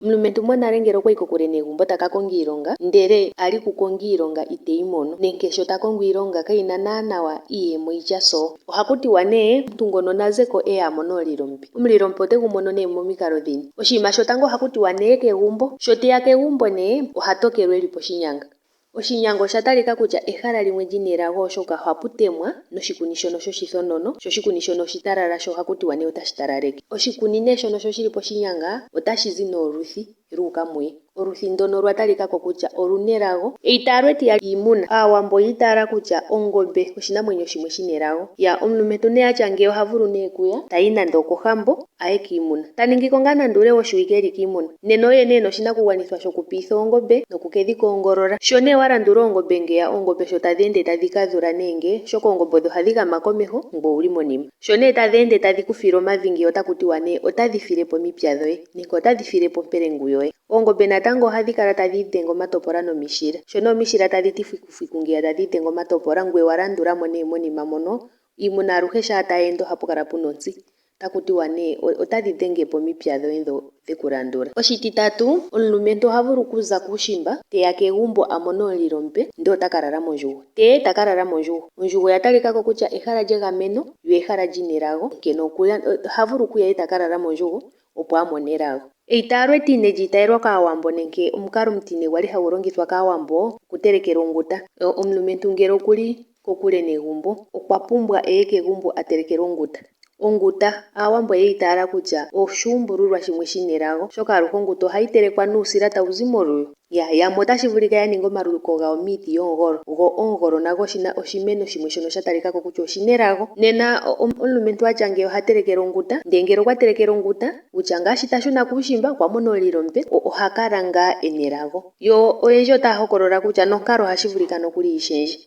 Omulumentu monale ngele okwa yi kokule negumbo ta ka konga iilonga ndele a li kukonga iilonga iteyi mono nenge sho ta kongo iilonga kayina naanawa iiyemo yitya soo. Ohaku tiwa nee omuntu ngono naze ko eye a mone omulilo omupe. Omulilo omupe otegu mono nee momikalo dhini? Oshinima shotango ohaku tiwa neye kegumbo, sho teya kegumbo nee oha tokelwa eli poshinyanga. Oshinyanga osha talika kutya ehala limwe lina elago oshoka ohapu temwa noshikuni shono shoshithonono, sho oshikuni shono oshitalala sho ohaku tiwa nee otashi talaleke. Oshikuni nee shono sho shili poshinyanga otashi zi nee oluthi lu uka muye. Oluthi ndono olwa talika ko kutya oluna elago. Eitaalo etiyali iimuna. Aawambo oyi itaala kutya ongombe oshinamwenyo shimwe shina elago. Ya omulumentu nee atya ngeyi oha vulu nee kuya tayi nande okohambo aye kiimuna. Ta ningi ko ngaa nande uule woshiwike eli kiimuna. Nena oye nee ena oshinakugwanithwa shokupiitha oongombe noku ke dhi koongolola. Sho nee wa landula oongombe ngeya, oongombe sho tadhi ende tadhi kadhula nee nge, oshoka oongombe odho hadhi gama komeho ngweye owuli monima. Sho nee tadhi ende tadhi ku file omavi ngeya otaku tiwa nee otadhi file po omipya dhoye nenge otadhi file po ompelengu yoye. Oongombe natango ohadhi kala tadhi idhenge omatopola nomishila. Sho nee omishila tadhi ti fwikufwiku ngeya tadhi idhenge omatopola ngweye wa landula mo nee monima mono, iimuna aluhe shaa tayi ende ohapu kala puna ontsi. Otaku tiwa nee otadhi dhenge po omipya dhoye ndho dhe ku landula. Oshititatu, omulumentu oha vulu okuza kuushimba teya kegumbo a mone omulilo omupe ndele ota ka lala mondjugo. Te ta ka lala mondjugo. Ondjugo oya talika ko kutya ehala lyegameno yo ehala lina elago, onkene oha vulu okuya e ta ka lala mondjugo opo a mone elago. Eitaalo etine lyi itayelwa kAawambo nenge omukalo omutine gwali hagu longithwa kAawambo okutelekela onguta. Omulumentu ngele okuli kokule negumbo okwa pumbwa eye kegumbo a telekelwe onguta. Onguta Aawambo oya itaala kutya oshuumbululwa shimwe shina elago, oshoka aluhe onguta ohayi telekwa nuusila tawu zi moluyo. Ya yamwe otashi vulika ya ninga omaluko gawo miiti yomugolo, go omugolo nago oshimeno shimwe shono sha talika ko kutya oshina elago. Nena omulumentu atya ngeyi oha telekelwa onguta, ndele ngele okwa telekelwa onguta, kutya ngaa shi ta shuna kuushimba okwa mona omulilo omupe, oha kala ngaa ena elago. Yo oyendji otaya hokolola kutya nonkalo ohashi vulika nokuli yi shendje.